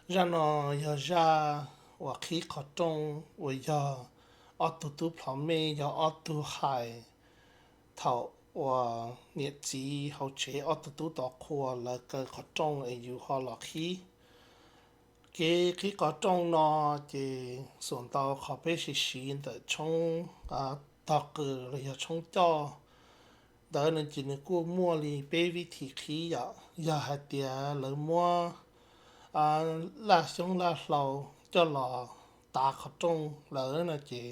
Zaj no yog zaj uas qhib qhov rooj uas yog ob tug tub plhov mej yog ob tug hais thaum uas niam txiv hauv tsev ob tug tub tov qhua lawv kaw qhov rooj es yus ho los qhib. Kev qhib qhov rooj no ces xuas ntau qhov peb siv siv ntawm tshoob tog qws los yog tshoob coj ntawd no ces nws kuj muaj li peb vib thim qhib yom. Yog hais tias lawv muab laj xyoob laj hlau coj los tav qhov rooj lawm no ces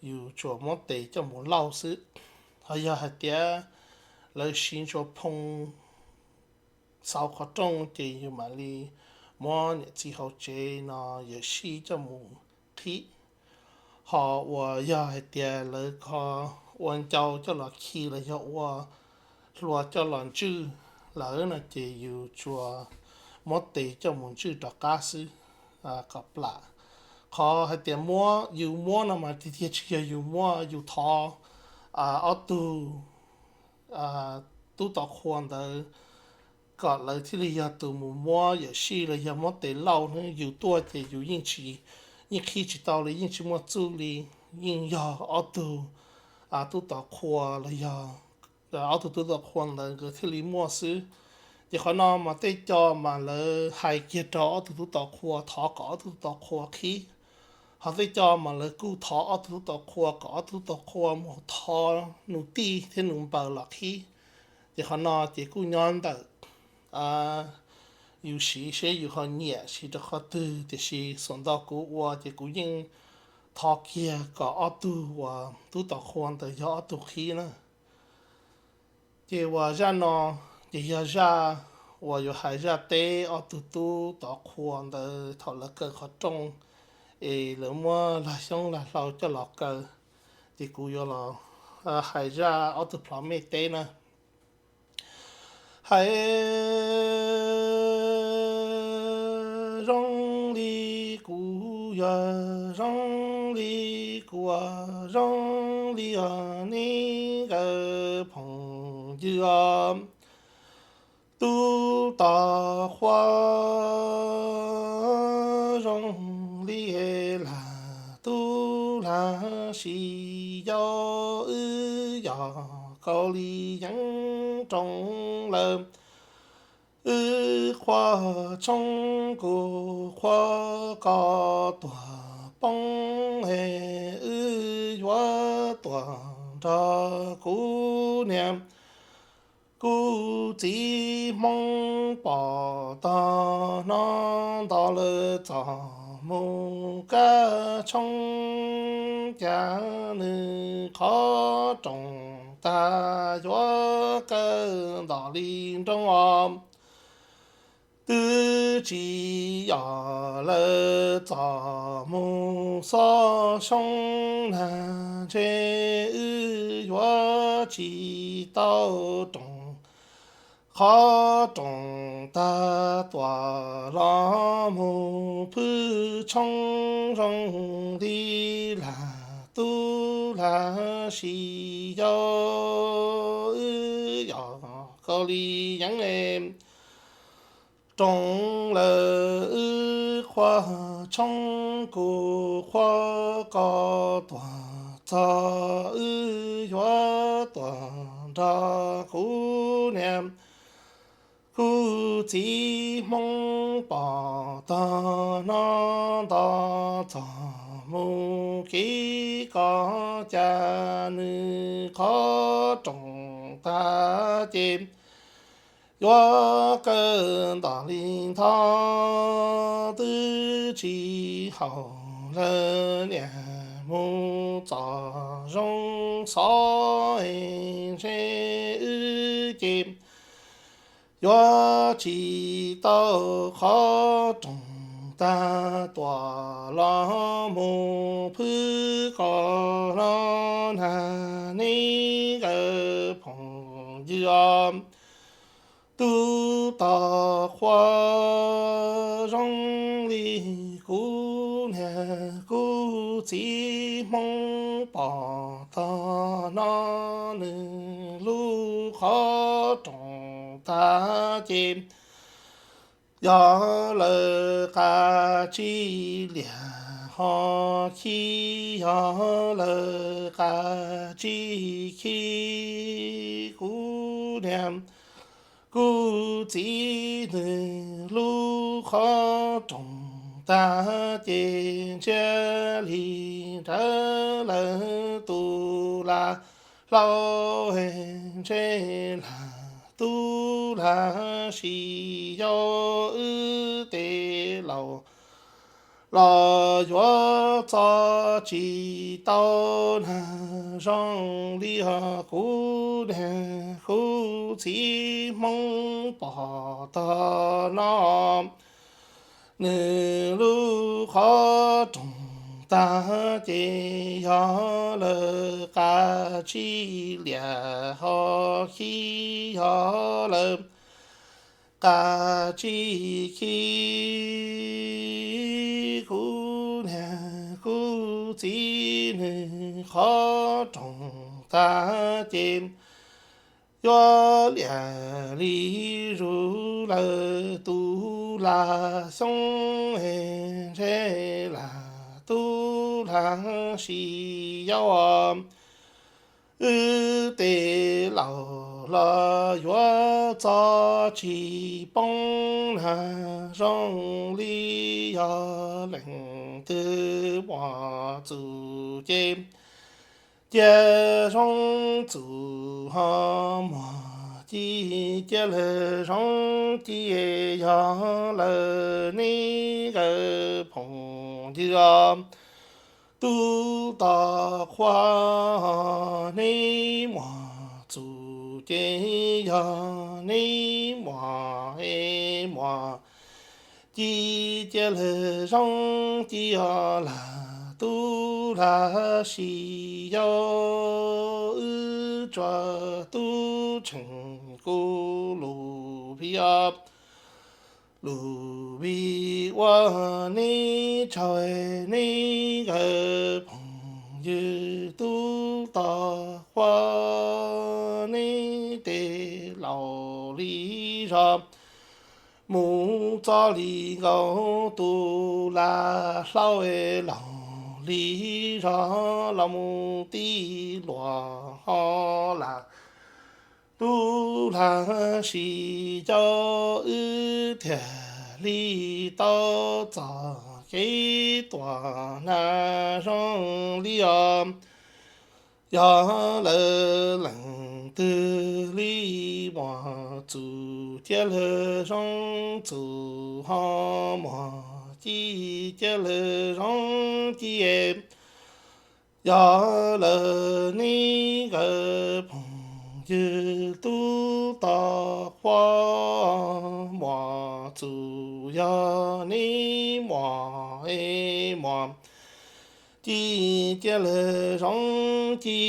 yus tsuas muab tes coj mus lauj xwb. Ho yog hais tias lawv siv ntsuas phoo xauv qhov rooj ces yus mam li muab niam txiv hauv tsev no yawm sij coj mus qhib. Ho uas yog hais tias lawv kho ua ncau coj los khi los yog ua hlua coj los ntswj lawm no ces yus tsuas muab tes coj mus ntswj rov qab xwb kom plam. Qhov hais tias muab, yus muab no mas tiag tiag tsis yog yus muab, yus thov ob tug tub tov qhua ntawd kom lawv thiaj li yog tus mus muab yawm sij los yog muab tes lauj ne. Yus tuaj ces yus yeej tsis, yeej qhib tsis tau li, yeej tsis muaj txuj li, yeej yog ob tug tub tov qhua los yog ob tug tub tov qhua ntawd nkawd thiaj li muaj xwb. Ces qhov no mas tej co mas lawv hais kiag rau ob tug tub tov qhua thov kom ob tug tub tov qhua qhib. Ho tej co mas lawv kuj thov ob tug tub tov qhua kom ob tug tub tov qhua mus thov nus tij thiab nus npaws los qhib. Ces qhov no ces kuj nyob ntawm yus siv seb yus ho nyiam siv rau qhov twg, tiam sis xuas ntau kuv ua ces kuv yeej thov kiag kom ob tug uas tub tov qhua ntawd yog ob tug qhib na. Ces uas zaj no ces yog zaj uas yuav hais zaj teb ob tug tub tov qhua ntawd thaum lawv kaw qhov rooj es lawv muab lag xyoob lag hlau coj los kaw. Ces kuv yuav los hais zaj ob tug plhov mej teb na. Hais zoo li kuv yog zoo li kuv zoo li os, nej nkawd phooj ywg os. Tub tov qhua zoo li lag tub lag sis yau, wb yog Kaus Lim Yeeb rooj lawm. Wb qhua tshoob kuv qhua koj tuag poob, wb yuav tuag nrog kuv niam kuv txiv. Hmoob pom tog no nto lawm txoj mus kab tshoob, cas nws qhov rooj tag yuav kaw ntom li nroo os. Twb tsis yog lawv txoj mus xob xyoo, nag ntshe wb yuav tsis tau rooj. Qhov rooj tag tuaj los mus phwj tshoob, zoo li lag tub lag sis yau, wb yog Kaus Lim Yeeb rooj lawm. Wb qhua tshoob kuv qhua koj tuag txog, wb yuav tuag nrog kuv niam kuv txiv. Hmoob pom tog no nto txoj mus kev, koj cas nws qhov rooj tag ces yuav kaw ntom li nthov. Twb tsis haum lawv niam mus txoj zoo xov, ntshe wb ces yuav tsis tau. Qhov rooj tag tuaj los mus phwj koj los, nag nej nkawd phooj ywg os. Tub tog qhua zoo li kuv niam kuv txiv. Hmoob pom tog no nws lub qhov rooj tag ces Yog lawv qab tsib liam ho khib, yog lawv qab tsib khib, kuv niam kuv txiv nws lub qhov rooj tag ces ntsiag li nrad lawv tus lag hlau, ntshe lag tub lag sis yau wb tej laus los yuav txo tsis tau na. Zoo li os kuv niam kuv txiv Hmoob pom tog no, nws lub qhov rooj tag ces yog lawv qab tsib liam ho khib, yog lawv qab tsib khib, kuv niam kuv txiv nws qhov rooj tag ces yuav liam li zus lawv tus lag xyoob, ntshe lag tub lag sis yau, wb tej laus los yuav txo tsis poob na. Zoo li yog leej twg muaj txuj ci, cia zoo txuj ho muaj ci, cia lawv zoo ci, yog lawv neb nkawd phooj ywg os. Tub toj qhua neb muaj txuj ci, yog neb muaj es muaj ci, cia lawv zoo ci os. Lag tub lag sis yau, wb tsuas tub tseem kuv lus vim os. Lus vim ua neb tsaug, neb nkawd phooj ywg tub toj qhua, neb tej laus li zog mus txog li nkaus tus lag hlau, laus li zog los mus tib luag ho lag tub lag sis yau, wb thiaj li tau txoj kev tuaj na. Zoo li os, yog lawv leej twg li muaj txuj, cia lawv zoo txuj ho muaj ci, cia lawv zoo ci. Yog lawv neb nkawd phooj ywg tub toj qhua muaj txuj, yog neb muaj es muaj ci, cia lawv zoo ci.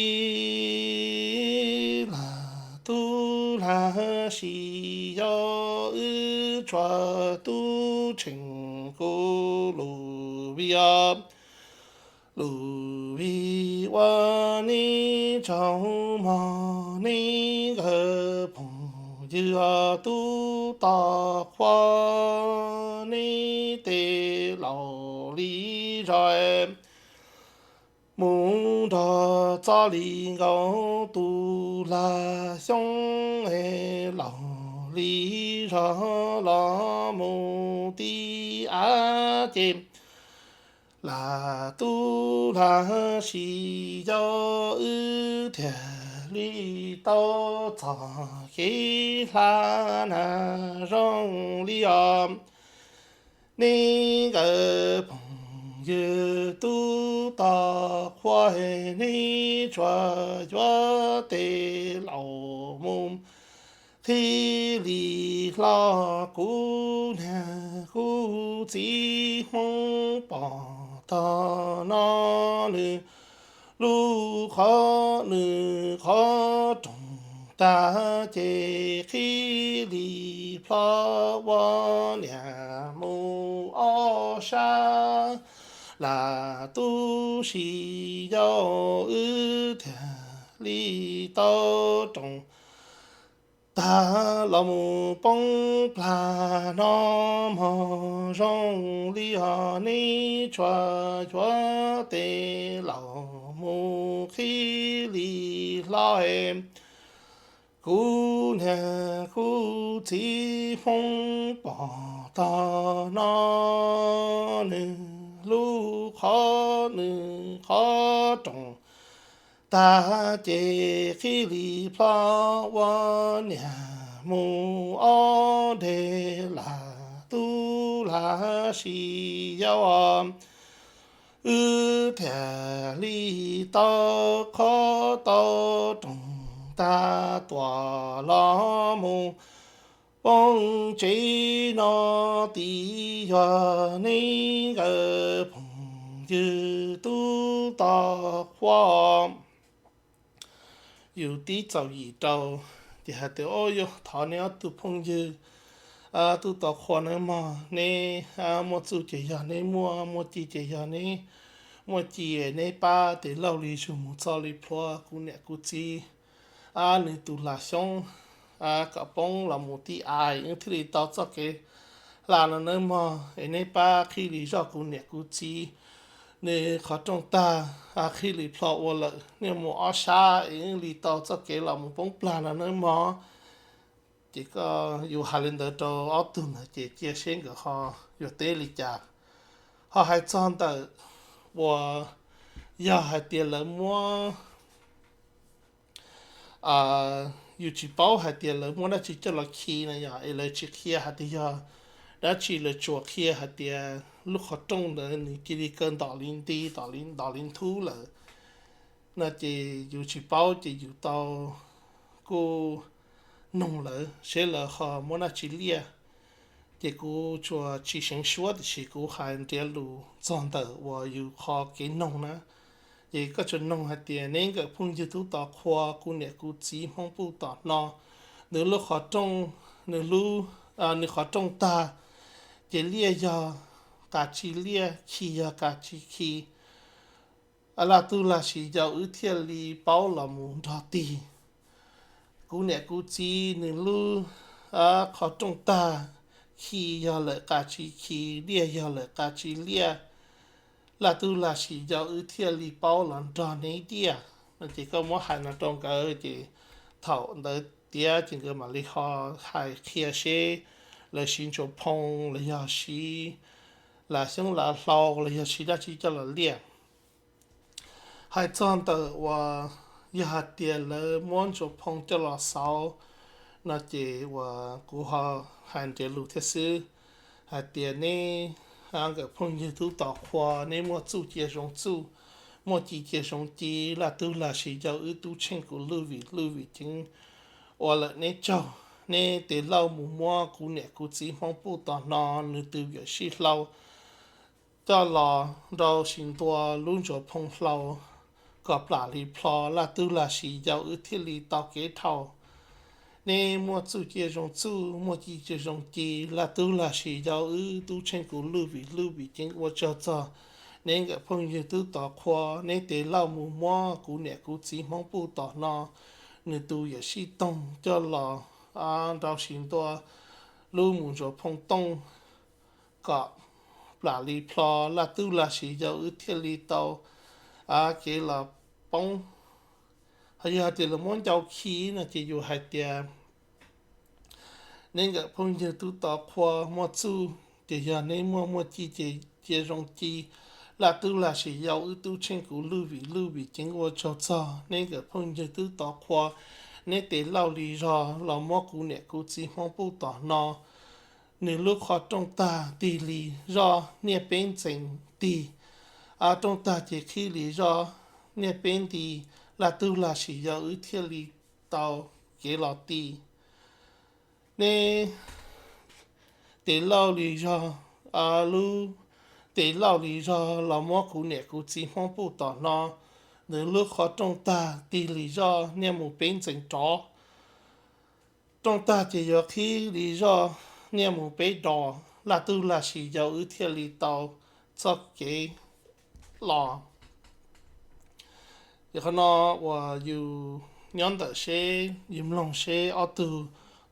Lag tub lag sis yau, wb tsuas tub tseem kuv lus vim os. Lus vim ua neb tsaug mog, neb nkawd phooj ywg tub toj qhua, neb tej laus li zog mus nrog txoj li nkaus tus lag xyoob, laus li zog los mus tib av ces lag tub lag sis yau, wb thiaj li tau txoj kev hla na. Zoo li os, neb nkawd phooj ywg tub toj qhua, neb tsuas yuav tej laus mus qhib li hlo. Kuv niag kuv txiv Hmoob pom tog no, nws lub qhov nws qhov rooj tag ces qhib li plho ua niam mus ob sab. Lag tub sis yau, wb thiaj li tau rooj tag los mus poob plag no mog, zoo li os neb tsuas yuav tes laus mus qhib li hlo. Kuv niam kuv txiv Hmoob pom tog no, nws hlub qhov nws qhov rooj tag ces qhib li plho ua niam mus ob deg lam tub lam sis yau. Wb thiaj li tau qhov tau rooj tag tuaj los mus poob tsev no. Tib yog neb nkawd phooj ywg tub tod qhua. Yus tib txaus yim rau ces hais tias, Au, yog thov neb ob tug phooj ywg tub tod qhua nawb mog, neb muaj txuj ces yog neb muaj, muaj ci ces yog neb muaj ci, neb pab tes laug li zus mus txog li plhuav kuv niam kuv txiv nws tus lag xyoob kom poob los mus tib av, wb thiaj li tau txoj kev hla no nawb mog. Es neb pab qhib li zoj kuv niam kuv txiv nws qhov rooj tag, qhib li plho ua lawm niaj mus ob sab es wb li tau txoj kev los mus poob plag no nawb mog. Ces yus hais li ntawd rau ob tug ntawd ces cia seb nkawd ho yuav teb li cas. Ho hais txog ntawm uas yog hais tias lawv muab, yus tsis paub hais tias lawv muab dab tsi coj los khi na yom, es lawv tsis qhia hais tias yog dab tsi, lawv tsuas qhia hais tias lub qhov rooj ntawd nws cia li kaw ntom li nti, ntom li nthub lawm no ces yus tsis paub ces yus tau kuj noog lawv seb lawv ho muab dab tsi liaj. Ces kuv tsuas tsis seev suab tiam sis kuv hais nrhiav lus txog ntawm uas yus qhov kev noog na. Ces koj tsuas noog hais tias, Neb nkawm phooj ywg tub tod qhua, kuv niam kuv txiv Hmoob puj tom no, nws lub qhov rooj, nws lub, nws qhov rooj tag, ces liaj yog qas tsi liaj, khi yog qas tsi khi, laj tub lag sis yau wb thiaj li paub los mus nrog tig. Kuv niam kuv txiv nws lub qhov rooj tag, khi yog lawm qas tsi khi, liaj yog lawm qas tsi liaj, laj tub lag sis yau wb thiaj li paub los nrog neb tiaj. No ces koj muab hais no rau nkawd ces thaum ntawd tiav ces nkawd mam li ho hais qhia seb lawv siv ntsuas phoo los yog siv lag xyoob lag hlau los yog siv dab tsi coj los liaj. Hais txog ntawm uas yog hais tias lawv muab ntsuas phoo coj los xauv no ces uas kuv ho hais nrhiav lus thiab xwb, hais tias neb nkawm phooj ywg tub tom qhua, neb muaj txuj cia zoo txuj, muaj ci cia zoo ci, laj tub lag sis yau wb tub tsheej kuv luj vim luj vim ceev ua lawm neb tsaug. Neb tes lauj mus muab kuv niam kuv txiv Hmoob puj tom no nws tus viam sij hlau coj los nrau sis ntua lub ntsuas phoo hlau kom plam li plho, laj tub lag sis yau wb thiaj li tau kev dhau. Neb muaj txuj cia zoo txuj, muaj ci cia zoo ci, laj tub lag sis yau wb tub tsheej kuv luj vim luj vim ceev ua tsaug txog. Neb nkawm phooj ywg tub tom qhua, neb tes lauj mus muab kuv niam kuv txiv Hmoob puj tom no nws tus viam sij toog coj los nrau sis ntua lub mus ntsuas phoo tooj kom plam li plho, laj tub lag sis yau wb thiaj li tau kev los poob. Ho yog hais tias lawv muab ncau khi no ces yus hais tias neb nkawm phooj ywg tub tom qhua, muaj txuj ces yog neb muaj, muaj ci ces cia zoo ci, laj tub lag sis yau wb tub tsheej kuv luj vim luj vim ceev ua tsaug txog. Neb nkawm phooj ywg tub tom qhua, neb tes lauj li zog los muab kuv niam kuv txiv Hmoob puj tom no nws lub qhov rooj tag tig li zoj niaj peb ntxeev tig, rooj tag ces qhib li zoj niaj peb nti, laj tub lag sis yau wb thiaj li tau kev los ti. Neb tes lauj li zog, lub tes lauj li zog los muab kuv niam kuv txiv Hmoob puj tom no nws lub qhov rooj tag tig li zoj niaj mus peb ntxeev rov, rooj tag ces yuav qhib li zoj niaj mus peb dos, laj tub lag sis yau wb thiaj li tau txoj kev los. Ces qhov no uas yus nyob ntawm seb yus mloog seb ob tug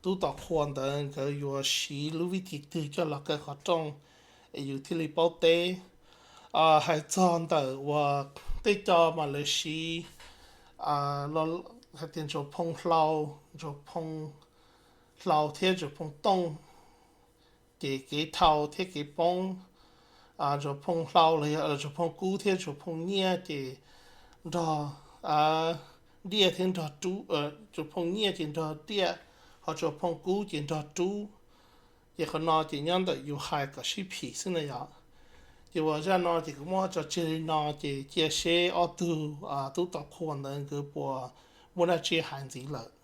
tub tom qhua ntawd nkawd yuav siv lub vib thim twg coj los kaw qhov rooj es yus thiaj li paub teb. Hais txog ntawm uas tej co mas lawv siv hais tias ntsuas phoo hlau, ntsuas phoo hlau thiab ntsuas phoo tooj, ces kev dhau thiab kev poob. Ntsuas phoo hlau los yog ntsuas phoo kub thiab ntsuas phoo nyiaj ces nrog diaj thiab nrog rub, ntsuas phoo nyiaj ces nrog diaj, ho ntsuas phoo kub ces nrog rub. Ces qhov no ces nyob ntawm yus hais kom sib phim xwb na yom. Ces uas zaj no ces kuv muab tso tseg li no ces cia seb ob tug tub tom qhua ntawd nkawd puas muaj dab tsi hais ntxiv lawm.